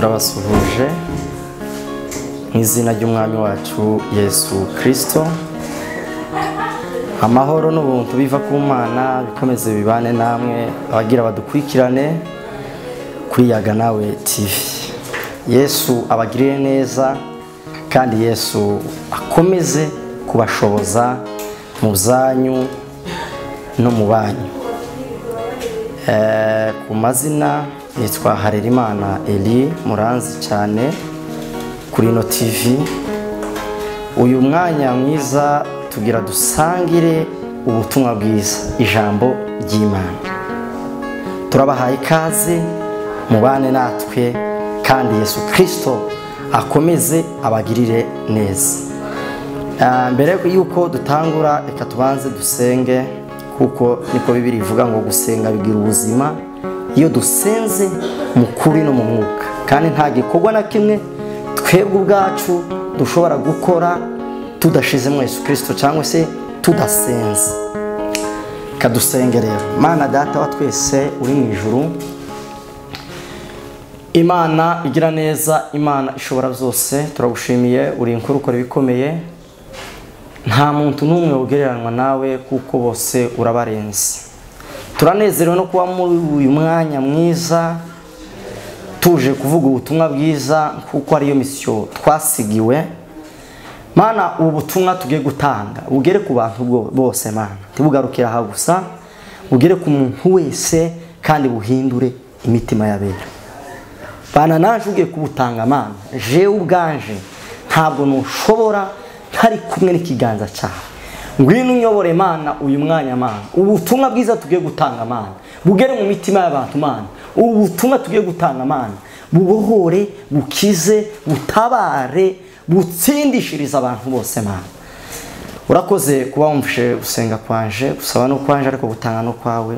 Turabasuhuje mu izina ry'umwami wacu Yesu Kristo. Amahoro n'ubuntu biva ku Mana bikomeze bibane namwe abagira badukurikirane kuri Yaga Nawe TV. Yesu abagirire neza kandi Yesu akomeze kubashoboza mu byanyu no mu banyu. Ku mazina nitwa Harerimana Eli, muranzi cyane kuri ino TV. Uyu mwanya mwiza tugira dusangire ubutumwa bwiza, ijambo ry'Imana. Turabahaye ikaze mubane natwe kandi Yesu Kristo akomeze abagirire neza. Mbere yuko dutangura reka tubanze dusenge, kuko niko Bibiliya ivuga ngo gusenga bigira ubuzima. Iyo dusenze mu kuri no mu mwuka, kandi nta gikorwa na kimwe twebwe ubwacu dushobora gukora tudashizemo Yesu Kristo cyangwa se tudasenze. Kadusenge rero. Mana Data wa twese uri mu ijuru, Imana igira neza, Imana ishobora byose, turagushimiye, uri inkuru ukora ibikomeye. Nta muntu n'umwe ugereranywa nawe kuko bose urabarenze. Turanezerewe no kuba muri uyu mwanya mwiza tuje kuvuga ubutumwa bwiza kuko ariyo misiyo twasigiwe. Mana, ubu butumwa tugiye gutanga bugere ku bantu bose. Mana, ntibugarukire aha gusa, bugere ku muntu wese kandi buhindure imitima y'abera. Bana naje ugiye kubutanga, Mana, jewe ubwanje ntabwo nushobora ntari kumwe n'ikiganza cyawe. Ngwino unyobore Mana uyu mwanya. Mana, ubutumwa bwiza tugiye gutanga, Mana, bugere mu mitima y'abantu. Mana, ubutumwa tugiye gutanga, Mana, bubohore, bukize, butabare, butsindishiriza abantu bose. Mana, urakoze kuba wumvise gusenga kwanje, gusaba no kwanje, ariko gutanga no kwawe.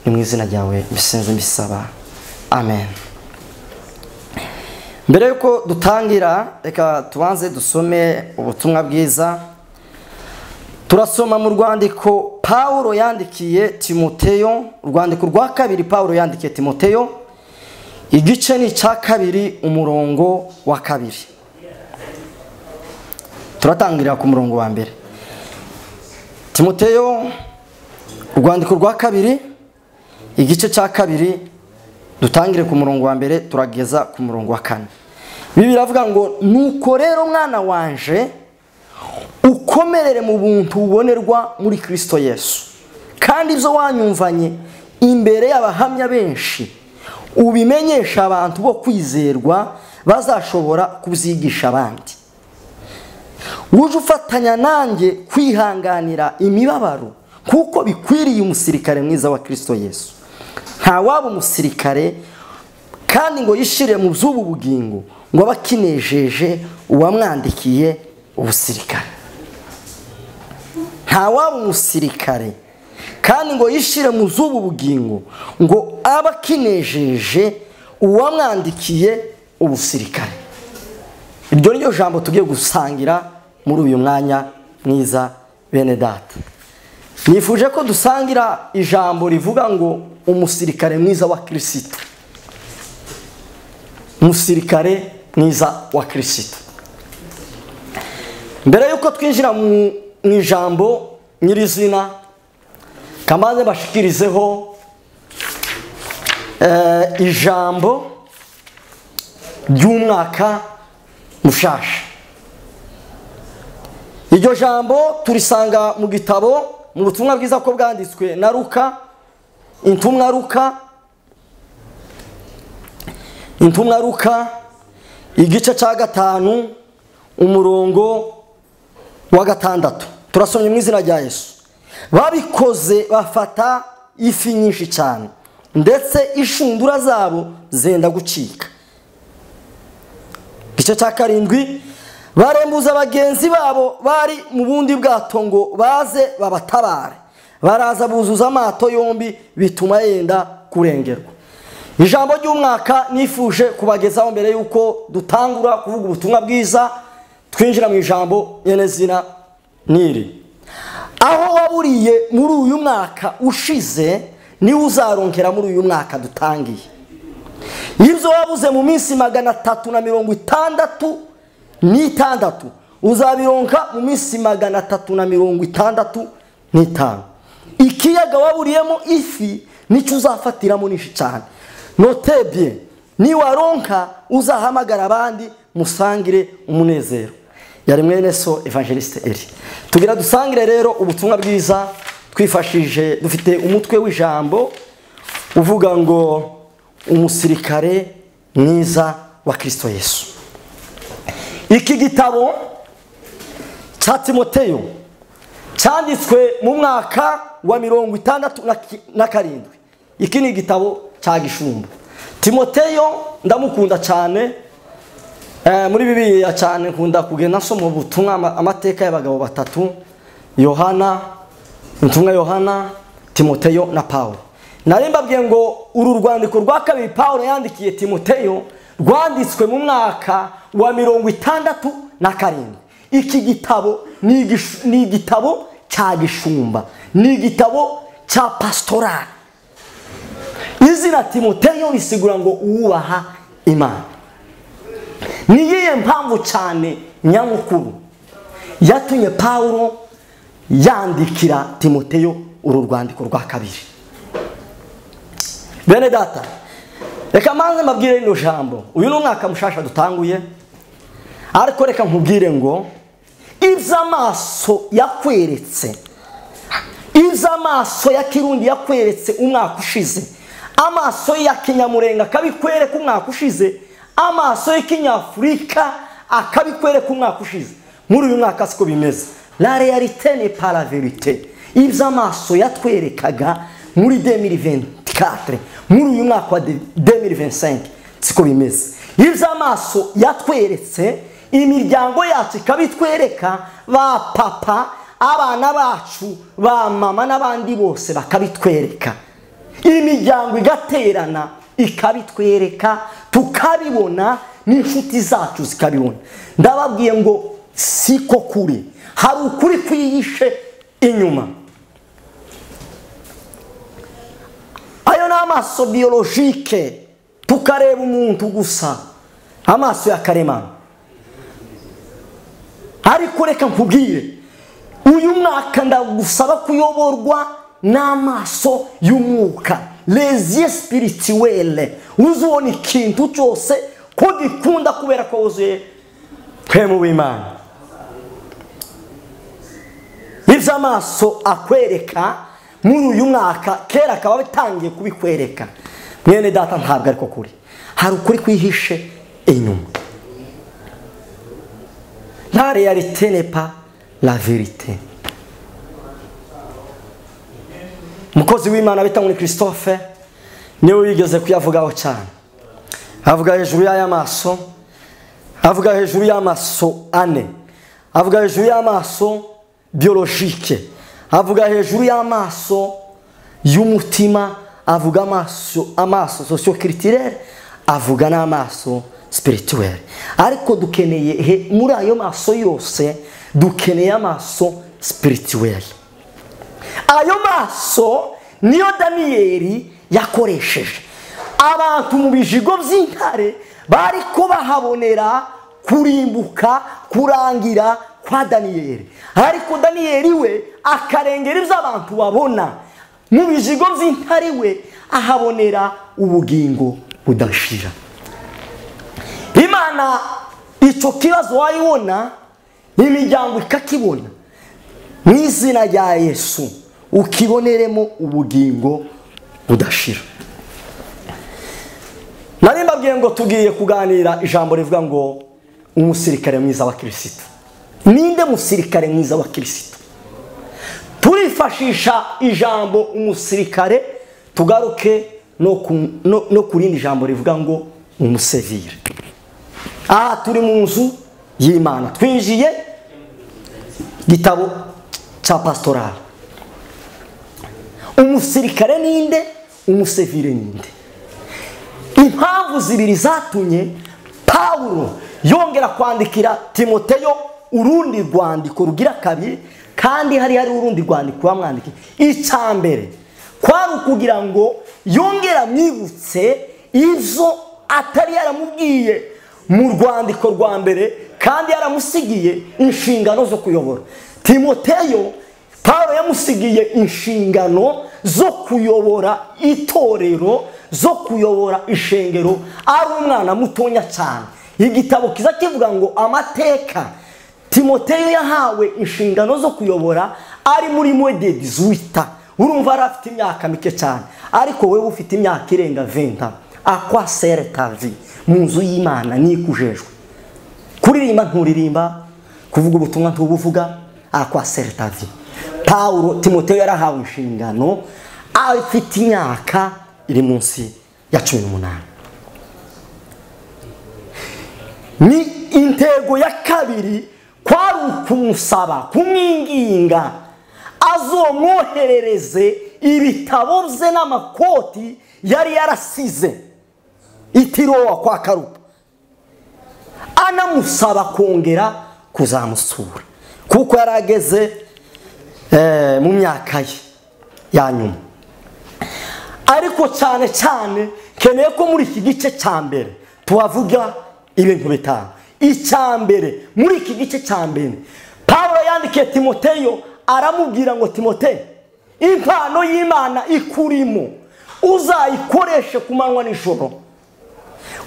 Ni mu izina ryawe bisenze mbisaba, amen. Mbere yuko dutangira reka tubanze dusome ubutumwa bwiza. Turasoma mu rwandiko Paulo yandikiye Timoteyo, urwandiko rwa kabiri Paulo yandikiye Timoteyo, igice ni cya kabiri umurongo wa kabiri. Turatangira ku murongo wa mbere. Timoteyo, urwandiko rwa kabiri, igice cya kabiri, dutangire ku murongo wa mbere turageza ku murongo wa kane. Bibiliya iravuga ngo nuko rero mwana wanje ukomerere mu buntu bubonerwa muri Kristo Yesu, kandi ibyo wanyumvanye imbere y'abahamya benshi ubimenyesha abantu bo kwizerwa bazashobora kubyigisha abandi. Uje ufatanya nanjye kwihanganira imibabaro kuko bikwiriye umusirikare mwiza wa Kristo Yesu. Nta waba umusirikare kandi ngo yishire mu by'ubu bugingo ngo abakinejeje uwamwandikiye ubusirikare. Nta waba umusirikare kandi ngo yishire mu by'ubu bugingo ngo abakinejeje uwamwandikiye ubusirikare. Iryo ni ryo jambo tugiye gusangira muri uyu mwanya mwiza bene data. Nifuje ko dusangira ijambo rivuga ngo umusirikare mwiza wa Kristo. Umusirikare mwiza wa Kristo. Mbere yuko twinjira mu ijambo nyirizina, kamaze bashikirizeho ijambo ry'umwaka mushasha. Iryo jambo turisanga mu gitabo mu butumwa bwiza ko bwanditswe na Luka, intumwa Luka, intumwa Luka igice cya 5 umurongo wa 6. Turasomye mu izina rya Yesu. Babikoze bafata ifi nyinshi cyane, ndetse ishundura zabo zenda gucika. Igice cya 7, barembuza bagenzi babo bari mu bundi bwato ngo baze babatabare. Baraza buzuza amato yombi bituma yenda kurengerwa. Ijambo ry'umwaka nifuje kubagezaho mbere yuko dutangura kuvuga ubutumwa bwiza twinjira mu ijambo nyenezina niri. Aho waburiye muri uyu mwaka ushize ni uzaronkera muri uyu mwaka dutangiye. Ibyo wabuze mu minsi 366 uzabironka mu minsi 365. Ikiyaga waburiyemo ifi nicyo uzafatiramo nishi cyane. Note bien, niwaronka uzahamagara abandi musangire umunezero. Yari mwene so Evangeliste Eri. Tugira dusangire rero ubutumwa bwiza twifashije, dufite umutwe w'ijambo uvuga ngo umusirikare mwiza wa Kristo Yesu. Iki gitabo cya Timoteyo cyanditswe mu mwaka wa 67. Iki ni igitabo cya gishumba. Timoteyo ndamukunda cyane. Muri Bibiliya cyane nkunda kugenda nsoma ubutumwa, amateka y'abagabo batatu, Yohana, intumwa Yohana, Timoteyo na Paulo. Nari mbabwiye ngo uru rwandiko rwa kabiri Paulo yandikiye Timoteyo rwanditswe mu mwaka wa 67. Iki gitabo ni igitabo cya gishumba, ni igitabo cya pastoral. Izina Timoteyo risigura ngo uwubaha Imana. Niyihe mpamvu cyane nyamukuru yatumye Paulo yandikira Timoteyo uru rwandiko rwa kabiri? Bene data, reka manze mbabwire rino jambo. Uyu ni umwaka mushasha dutanguye, ariko reka nkubwire ngo iby'amaso yakweretse, iby'amaso ya Kirundi yakweretse umwaka ushize, amaso ya Kinyamurenga akabikwereka umwaka ushize, amaso y'ikinyafurika akabikwereka umwaka ushize, muri uyu mwaka siko bimeze. La réalité n'est pas la vérité. Iby'amaso yatwerekaga muri 2024, muri uyu mwaka wa 2025 siko bimeze. Iby'amaso yatweretse, imiryango yacu ikabitwereka, ba papa, abana bacu, ba mama n'abandi bose bakabitwereka. Imiryango igaterana ikabitwereka, tukabibona, n'inshuti zacu zikabibona. Ndababwiye ngo siko kuri, hari ukuri kwihishe inyuma. Ayo ni amaso biologike, tukareba umuntu gusa, amaso ya karemano. Ariko reka nkubwire, uyu mwaka ndagusaba kuyoborwa n'amaso y'umwuka, les yeux spirituels. Uzubona ikintu cyose ko gikunda kubera ko wuzuye mpemu w'Imana. Ibyo amaso akwereka muri uyu mwaka, kera akaba bitangiye kubikwereka. Mwene data, ntabwo ariko kuri, hari ukuri kwihishe inyuma. La réalité n'est pas la vérité. Umukozi w'Imana bita ngo ni Christophe niwe wigeze kuyavugaho cyane. Avuga hejuru y'aya maso, avuga hejuru y'amaso ane, avuga hejuru y'amaso biologike, avuga hejuru y'amaso y'umutima, avuga amaso socio-culturel, avuga n'amaso spirituel. Ariko dukeneye muri ayo maso yose, dukeneye amaso spirituel. Ayo maso niyo Daniyeli yakoresheje. Abantu mu bijigo by'intare bari ko bahabonera kurimbuka, kurangira kwa Daniyeli. Ariko Daniyeli we akarengera ibyo abantu babona. Mu bijigo by'intare we ahabonera ubugingo budashira. Imana icyo kibazo wayibona, imiryango ikakibona, mu izina rya Yesu ukiboneremo ubugingo budashira. Nari mbabwiye ngo tugiye kuganira ijambo rivuga ngo umusirikare mwiza wa Kristo. Ninde musirikare mwiza wa Kristo? Turifashisha ijambo umusirikare, tugaruke no kurindi ijambo rivuga ngo umusevire. Aha turi mu nzu y'Imana, twinjiye gitabo cya pastoral. Umusirikare ninde? Umusevire ninde? Impamvu zibiri zatumye Paulo yongera kwandikira Timoteyo urundi rwandiko rugira kabiri, kandi hari urundi rwandiko bamwandikiye. Icya mbere kwari ukugira ngo yongera mwibutse izo atari yaramubwiye mu rwandiko rwa mbere, kandi yaramusigiye inshingano zo kuyobora. Timoteyo Paulo yamusigiye inshingano zo kuyobora itorero, zo kuyobora ishengero, ari umwana mutonya cyane. Igitabo kiza kivuga ngo amateka Timoteyo yahawe inshingano zo kuyobora ari muri moins de 18. Urumva ari afite imyaka mike cyane, ariko wewe ufite imyaka irenga 20. À quoi sert ta vie? Mu nzu y'Imana nikujejwe. Kuririmba nturirimba, kuvuga ubutumwa ntubuvuga, à quoi sert ta vie? Paulo Timoteyo yarahawe inshingano afite imyaka iri munsi ya 18. Ni intego ya kabiri kwari ukumusaba kumwinginga azomwoherereze ibitabo bye n'amakoti yari yarasize itirowa kwa Karupo, anamusaba kongera kuzamusura kuko yarageze mu myaka ye ya nyuma. Ariko cyane cyane keneye ko muri iki gice cya mbere tuwavuga ibintu bitanu. Icya mbere muri iki gice cya mbere Paulo yandikiye Timoteyo aramubwira ngo Timoteyo, impano y'Imana ikurimo uzayikoreshe ku manywa nijoro,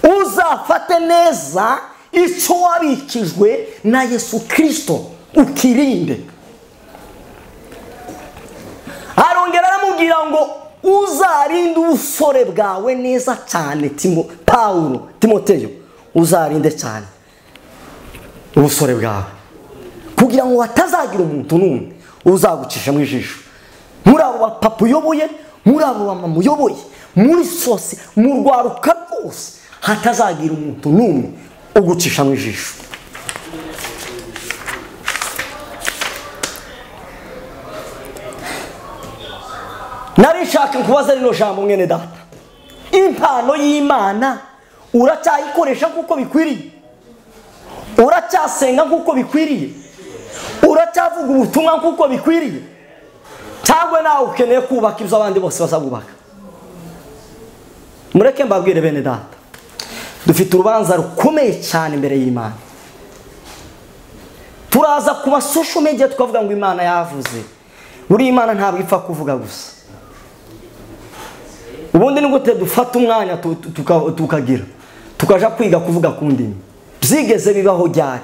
uzafate neza icyo wabikijwe na Yesu Kristo ukirinde. Arongera aramubwira ngo uzarinde ubusore bwawe neza cyane. Paulo Timoteyo, uzarinde cyane ubusore bwawe kugira ngo hatazagira umuntu n'umwe uzagucisha mu ijisho. Muri abo bapapa uyoboye, muri abo bamama uyoboye, muri sose, mu rwaruka rwose, hatazagira umuntu n'umwe ugucisha mu ijisho. Nari nshaka kubaza rino jambo mwene data, impano y'Imana uracyayikoresha kuko bikwiriye? Uracyasenga kuko bikwiriye? Uracyavuga ubutumwa kuko bikwiriye? Cyangwa nawe ukeneye kubaka ibyo abandi bose bazabubaka? Mureke mbabwire bene data, dufite urubanza rukomeye cyane imbere y'Imana. Turaza ku ma social media tukavuga ngo Imana yavuze. Buri Imana ntabwo ipfa kuvuga gusa. Ubundi ni gute dufata umwanya tukagira tukaja kwiga kuvuga ku ndimi? Byigeze bibaho ryari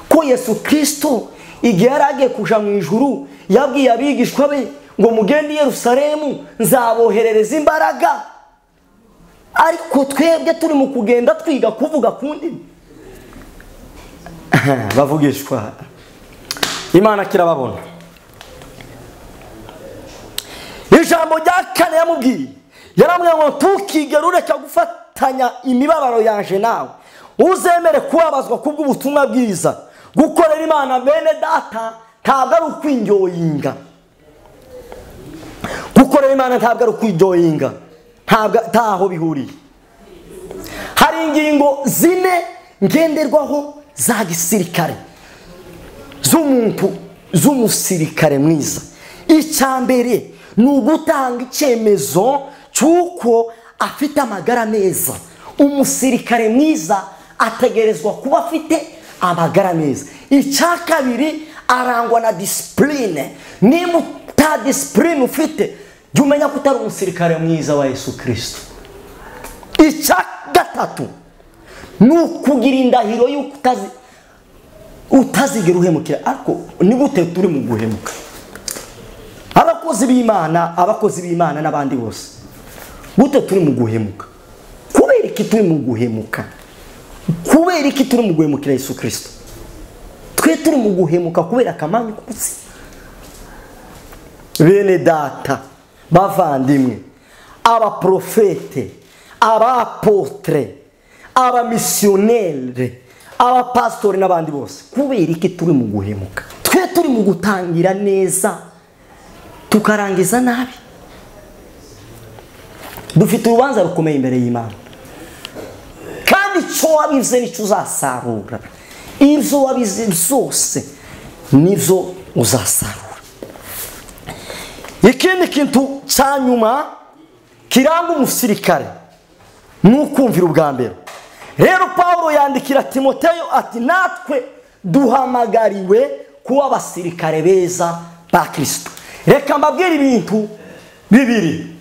ko Yesu Kristo igihe yaragiye kuja mu ijuru yabwiye abigishwa be ngo mugende i Yerusalemu nzaboherereza imbaraga, ariko twebwe turi mu kugenda twiga kuvuga ku ndimi? Bavugishwa Imana kirababona. Ijambo rya kane yamubwiye, yaramubwiye ngo ntukigere ureka gufatanya imibabaro yanje nawe, uzemere kubabazwa kubw'ubutumwa bwiza. Gukorera Imana bene data ntabwo ari ukwinjoyinga. Gukorera Imana ntabwo ari ukwinjoyinga, ntabwo taho bihuriye. Hari ingingo zine ngenderwaho za gisirikare z'umuntu, z'umusirikare mwiza. Icya mbere ni ugutanga icyemezo cy'uko afite amagara meza. Umusirikare mwiza ategerezwa kuba afite amagara meza. Icya kabiri, arangwa na discipline. Niba uta discipline ufite, jya umenya ko utari umusirikare mwiza wa Yesu Kristo. Icya gatatu ni ukugira indahiro y'uko utazigera uhemukira. Ariko ni gute turi mu guhemuka? Abakozi b'Imana, abakozi b'Imana n'abandi bose, gute turi mu guhemuka? Kubera iki turi mu guhemuka? Kubera iki turi mu guhemukira Yesu Kristo? Twe turi mu guhemuka kubera akamanyu k'ubutsi. Bene data bavandimwe, abaprofete, abapotre, abamisiyonere, abapastori n'abandi bose, kubera iki turi mu guhemuka? Twe turi mu gutangira neza tukarangiza nabi. Dufite urubanza rukomeye imbere y'Imana, kandi icyo wabize nicyo uzasarura. Ibyo wabize byose nibyo uzasarura. Ikindi kintu cya nyuma kiranga umusirikare Nukumvira ubwa mbere. Rero Paulo yandikira Timoteyo ati natwe duhamagariwe kuba abasirikare beza ba Kristo. Reka mbabwire ibintu bibiri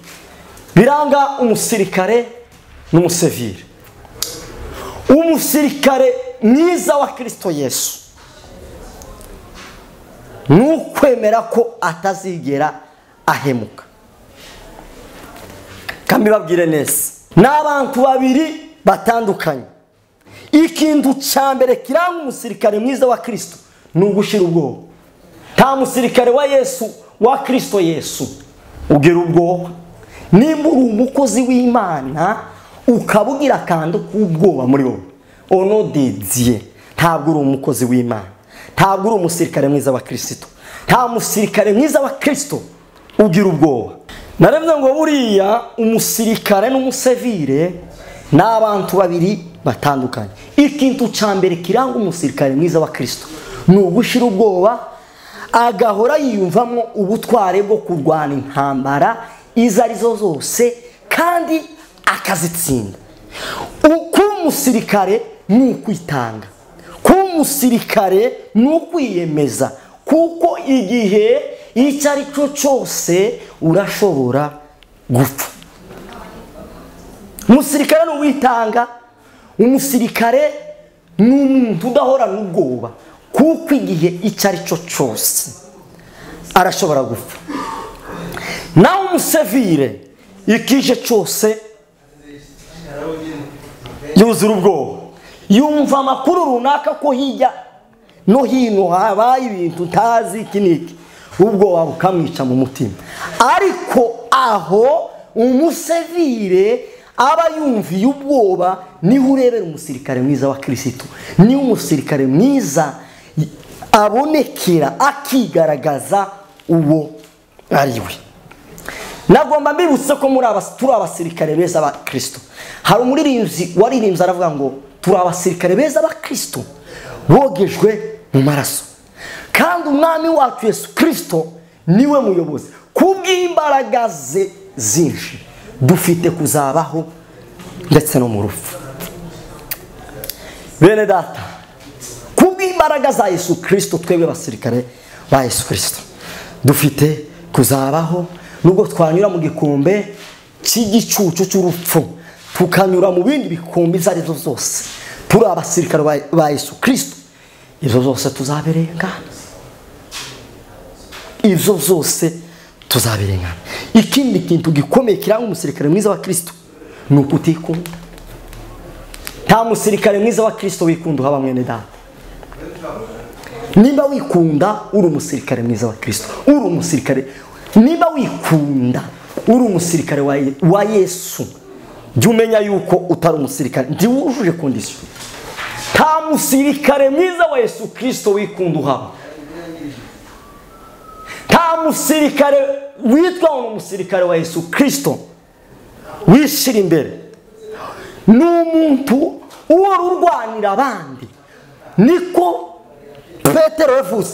biranga umusirikare n'umusivile. Umusirikare mwiza wa Kristo Yesu nukwemera ko atazigera ahemuka. Kambibabwire neza, n'abantu babiri batandukanye. Ikintu cya mbere kiranga umusirikare mwiza wa Kristo ni ugushira ubwoba. Nta musirikare wa Yesu wa Kristo Yesu ugira ubwoba. Nimba uri umukozi w'Imana ukabugira akantu k'ubwoba muri wowe, ono de Dieu, ntabwo uri umukozi w'Imana, ntabwo uri umusirikare mwiza wa Kristo. Nta musirikare mwiza wa Kristo ugira ubwoba. Naravuze ngo buriya umusirikare n'umusivile ni abantu babiri batandukanye. Ikintu cya mbere kiranga umusirikare mwiza wa Kristo ni ugushira ubwoba, agahora yiyumvamo ubutware bwo kurwana intambara izo arizo zose kandi akazitsinda. Kuba umusirikare ni ukwitanga, kuba umusirikare ni ukwiyemeza, kuko igihe icyo ari cyo cyose urashobora gupfa. Umusirikare ni uwitanga, umusirikare ni umuntu udahorana ubwoba, kuko igihe icyo ari cyo cyose arashobora gupfa. Naho umusivile ikije cyose yuzura ubwoba, yumva amakuru runaka ko hirya no hino habaye ibintu ntazi iki n'iki, ubwoba bukamwica mu mutima. Ariko aho umusivile aba yumviye ubwoba, niho urebera umusirikare mwiza wa Kristo, niho umusirikare mwiza abonekera akigaragaza uwo ari we. Nagomba mbibutse ko muri turi abasirikare beza ba Kristo. Hari umuririmbyi waririmbye aravuga ngo turi abasirikare beza ba Kristo bogejwe mu maraso, kandi umwami wacu Yesu Kristo niwe muyobozi. Kubw'imbaraga ze zinshi dufite kuzabaho ndetse no mu rupfu. Bene data, kubw'imbaraga za Yesu Kristo twebwe abasirikare ba Yesu Kristo dufite kuzabaho, nubwo twanyura mu gikombe cy'igicucu cy'urupfu, tukanyura mu bindi bikombe izo arizo zose, turi abasirikare ba Yesu Kristo, izo zose tuzaberengana, izo zose tuzaberengana. Ikindi kintu gikomeye kiranga umusirikare mwiza wa Kristo ni ukutikunda. Nta musirikare mwiza wa Kristo wikunda haba mwene data. Nimba wikunda uri umusirikare mwiza wa Kristo, uri umusirikare. Nimba wikunda uri umusirikare wa Yesu, jya umenya yuko utari umusirikare, ntiwujuje condition. Nta musirikare mwiza wa Yesu Kristo wikunda uhaba. Nta musirikare witwa umusirikare wa Yesu Kristo wishira imbere. Ni umuntu uhora urwanira abandi. Niko Petero yavuze,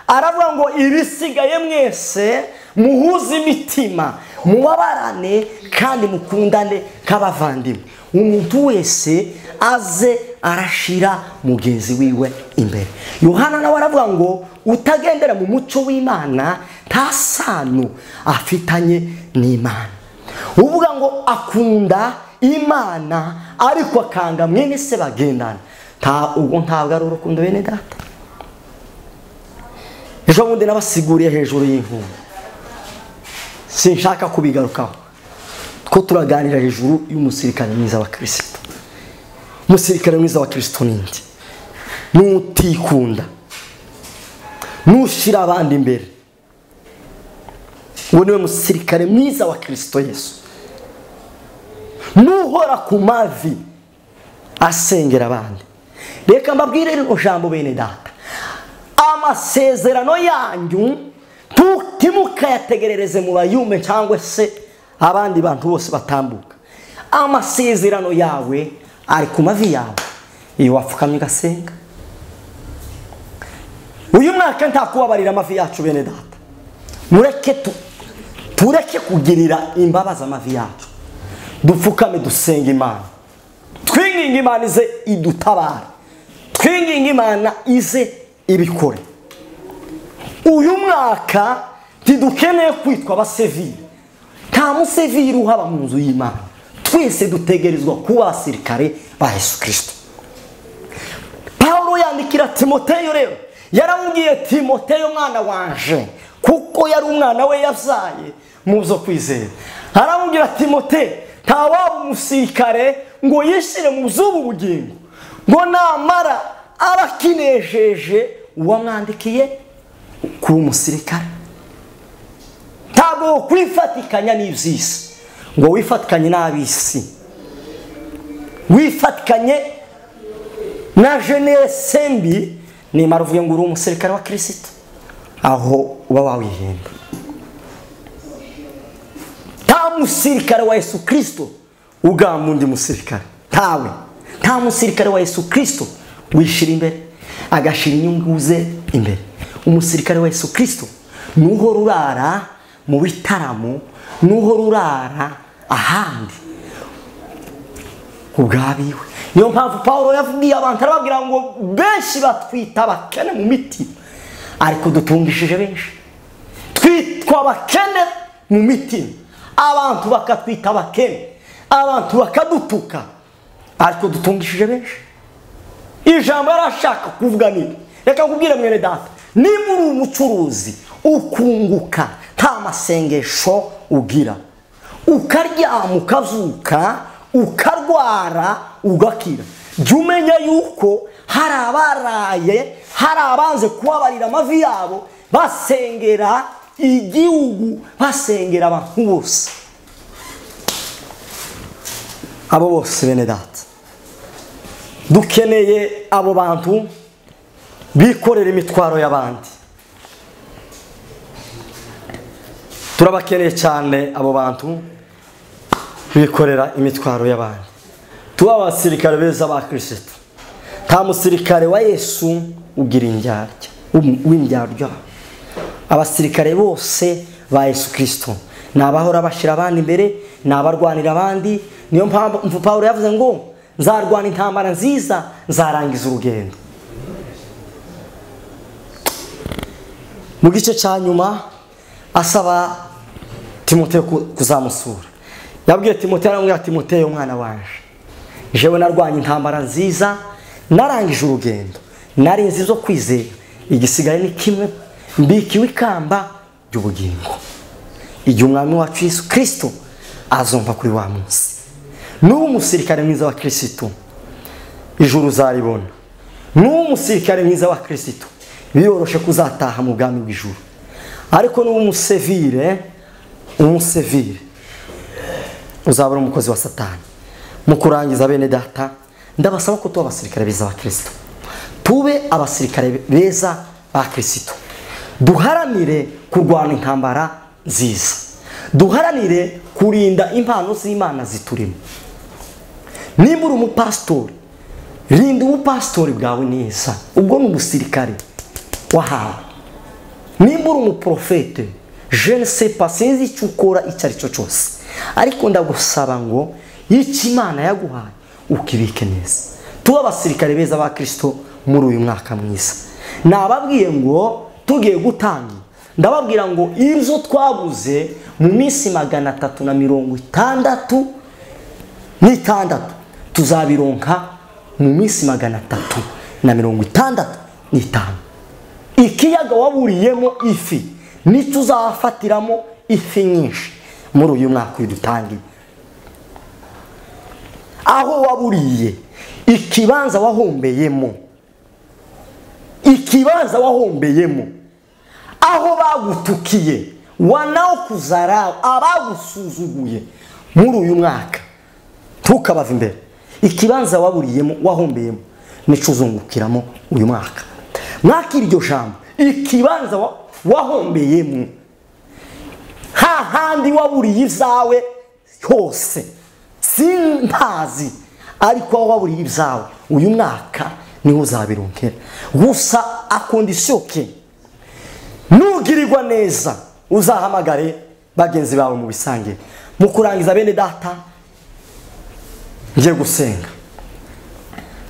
aravuga ngo ibisigaye mwese muhuze imitima, mubabarane kandi mukundane nk'abavandimwe. Umuntu wese aze arashira mugenzi wiwe imbere. Yohana nawe aravuga ngo utagendera mu muco w'Imana nta sano afitanye n'Imana. Uvuga ngo akunda Imana ariko akanga mwene se bagendana, ubwo ntabwo ari urukundo bene data. Ejo bundi nabasiguriye hejuru y'inkuru, sinshaka kubigarukaho, ko turaganira hejuru y'umusirikare mwiza wa Kristo. Umusirikare mwiza wa Kristo ninde? Nutikunda, nushira abandi imbere, uwo niwe musirikare mwiza wa Kristo Yesu. Nuhora ku mavi asengera abandi. Reka mbabwire rino jambo bene data, amasezerano yanyu ntimukayategerereze mu bayume cyangwa se abandi bantu bose batambuka. Amasezerano yawe ari ku mavi yawe iyo wapfukamye ugasenga. Uyu mwaka nta kubabarira amavi yacu bene data. Mureke tureke kugirira imbabazi amavi yacu, dupfukame dusenga Imana. Twinginga Imana ize idutabara, twinginga Imana ize ibikore. Uyu mwaka ntidukeneye kwitwa abasivili. Nta musivili uhaba mu nzu y'Imana. Twese dutegerezwa kuba abasirikare ba Yesu Kristo. Paulo yandikira Timoteyo rero, yaramubwiye Timoteyo mwana wanje, kuko yari umwana we yabyaye mu byo kwizera. Aramubwira Timoteyo, nta waba umusirikare ngo yishire mu z'ubu bugingo, ngo namara abakinejeje uwamwandikiye kuba umusirikare. Ntabwo kwifatikanya n'iby'isi, ngo wifatikanye n'ab'isi, wifatikanye na jeunesse mbi, nimara uvuge ngo uri umusirikare wa Kristo, aho uba wawihemba. Nta musirikare wa Yesu Kristo ugamba undi musirikare, ntawe. Nta musirikare wa Yesu Kristo wishira imbere agashira inyungu ze imbere. Umusirikare wa Yesu Kristo nuhora urara mu bitaramo, nuhora urara ahandi ubwabiwe. Niyo mpamvu Paulo yavugiye abantu arababwira ngo benshi batwita abakene mu mitima, ariko dutungishije benshi. Twitwa abakene mu mitima, abantu bakatwita abakene, abantu bakadutuka, ariko dutungishije benshi. Ijambo yarashaka kuvuga ni, reka nkubwire mwene data, niba uri umucuruzi ukunguka nta masengesho ugira, ukaryama ukazuka, ukarwara ugakira, jya umenya yuko hari abaraye, hari abanze kubabarira amavi yabo, basengera igihugu, basengera abantu bose. Abo bose bene data, dukeneye abo bantu bikorera imitwaro y'abandi. Turabakeneye cyane abo bantu bikorera imitwaro y'abandi. Tuba abasirikare beza ba Kristo. Nta musirikare wa Yesu ugira indyarya, w'indyarya. Abasirikare bose ba Yesu Kristo ni abahora bashira abandi imbere, ni abarwanira abandi. Niyo mpamvu Paulo yavuze ngo nzarwana intambara nziza, nzarangiza urugendo. Mu gice cya nyuma asaba Timoteyo kuzamusura. Yabwiye Timoteyo, aramubwira Timoteyo mwana wanje, jewe narwanye intambara nziza, narangije urugendo, narinzi zo kwizera, igisigaye ni kimwe, mbikiwe ikamba ry'ubugingo, igihe umwami wacu Yesu Kristo azumva kuri wa munsi. N'ubu umusirikare mwiza wa Kristo ijuru uzaribona. N'ubu umusirikare mwiza wa Kristo biroroshe kuzataha mu bwami bw'ijuru. Ariko n'ubu umusevire uzabura umukozi wa Satani. Mu kurangiza bene data, ndabasaba ko tuba abasirikare beza ba Kristo. Tube abasirikare beza ba Kristo. Duharanire kurwana intambara nziza. Duharanire kurinda impano z'Imana ziturimo. Nimba uri umupasitori, rinda ubupasitori bwawe neza. Ubwo ni umusirikare wahawe. Nimba uri umuprofete, je ne sais pas, sinzi icyo ukora icyo ari cyo cyose, ariko ndagusaba ngo icyo Imana yaguhaye ukibike neza. Tuba abasirikare beza ba Kristo muri uyu mwaka mwiza. Nababwiye ngo tugiye gutangira, ndababwira ngo ibyo twabuze mu minsi 366 tuzabironka mu minsi 365. Ikiyaga waburiyemo ifi nicyo uzafatiramo ifi nyinshi muri uyu mwaka udutangiye. Aho waburiye, ikibanza wahombeyemo, ikibanza wahombeyemo, aho bagutukiye, wanaokuzarau, abagusuzuguye muri uyu mwaka, tukabava imbere. Ikibanza waburiyemo, wahombeyemo, nico uzungukiramo uyu mwaka. Mwakira iryo jambo, ikibanza wahombeyemo, hahandi waburiye ibyawe hose, sintazi, ariko aho waburiye ibyawe uyu mwaka niho uzabironkera. Gusa akondisiyo ke, nugirirwa neza uzahamagare bagenzi bawe mu bisange. Mu kurangiza bene data, ngiye gusenga.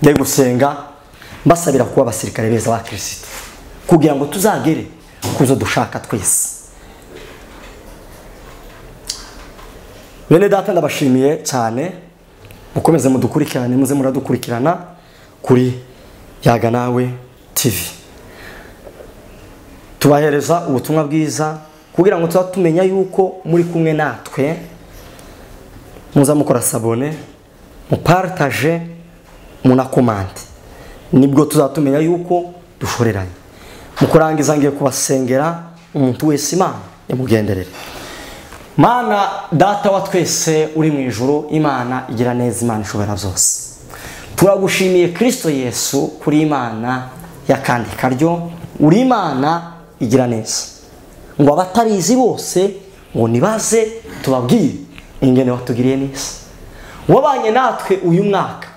Ngiye gusenga mbasabira kuba abasirikare beza ba Kristo kugira ngo tuzagere kuzo dushaka twese. Bene data ndabashimiye cyane, mukomeze mudukurikirane, muze muradukurikirana kuri Yaga Nawe TV. Tubahereza ubutumwa bwiza kugira ngo tuzatumenya yuko muri kumwe natwe. Muza mukora sabone, mupartage, munakomande, nibwo tuzatumenya yuko dushoreranye. Mukurangiza ngiye kubasengera umuntu wese Imana yamugenderere. Mana data wa twese uri mu ijuru, Imana igira neza, Imana ishobora byose, turagushimiye Kristo Yesu kuri Imana yakandi karyo, uri Imana igira neza, ngo abatarizi bose ngo nibaze tubabwire ingene watugiriye neza. Wabanye natwe uyu mwaka,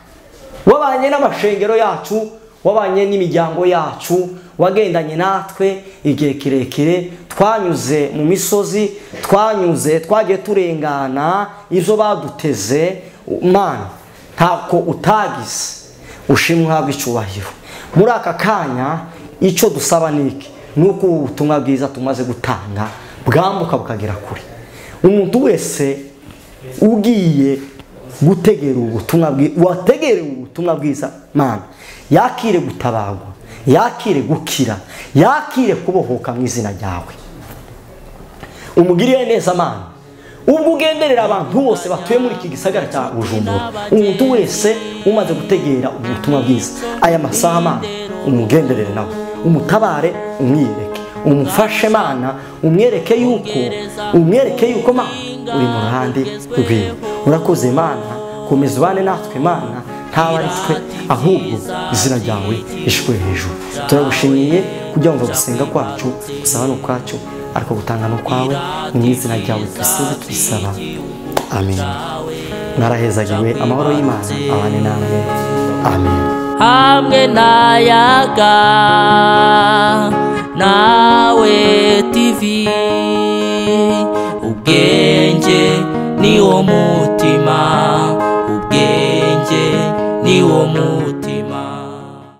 wabanye n'amashengero yacu, wabanye n'imiryango yacu, wagendanye natwe igihe kirekire, twanyuze mu misozi, twanyuze twagiye turengana izo baduteze. Mana ntako utagize, ushimwe uhabwe icyubahiro. Muri aka kanya icyo dusaba niki? Nuko ubutumwa bwiza tumaze gutanga bwambuka bukagera kure. Umuntu wese ugiye gutegera ubutumwa bwiza, wategere ubutumwa bwiza, Mana yakire gutabagwa, yakire gukira, yakire kubohoka mu izina ryawe. Umugiriye neza Mana, ubwo ugenderera abantu bose batuye muri iki gisagara cya Bujumbura, umuntu wese umaze gutegera ubutumwa bwiza aya masaha, Mana umugenderere nawe, umutabare, umwiyereke, umufashe Mana, umwereke yuko Mana uri mu ruhande rwiwe. Urakoze Mana, komeza ubane natwe Mana, ntawe ari twe ahubwo izina ryawe rishwe hejuru. Turagushimiye kugira ngo gusenga kwacu gusaba no kwacu ariko gutanga no kwawe, mu izina ryawe tusize tubisaba, amen. Mwarahezagiwe, amahoro y'Imana abane namwe, amen. Hamwe na Yaga Nawe TV, ubwenge ni wo mutima, ubwenge ni wo mutima.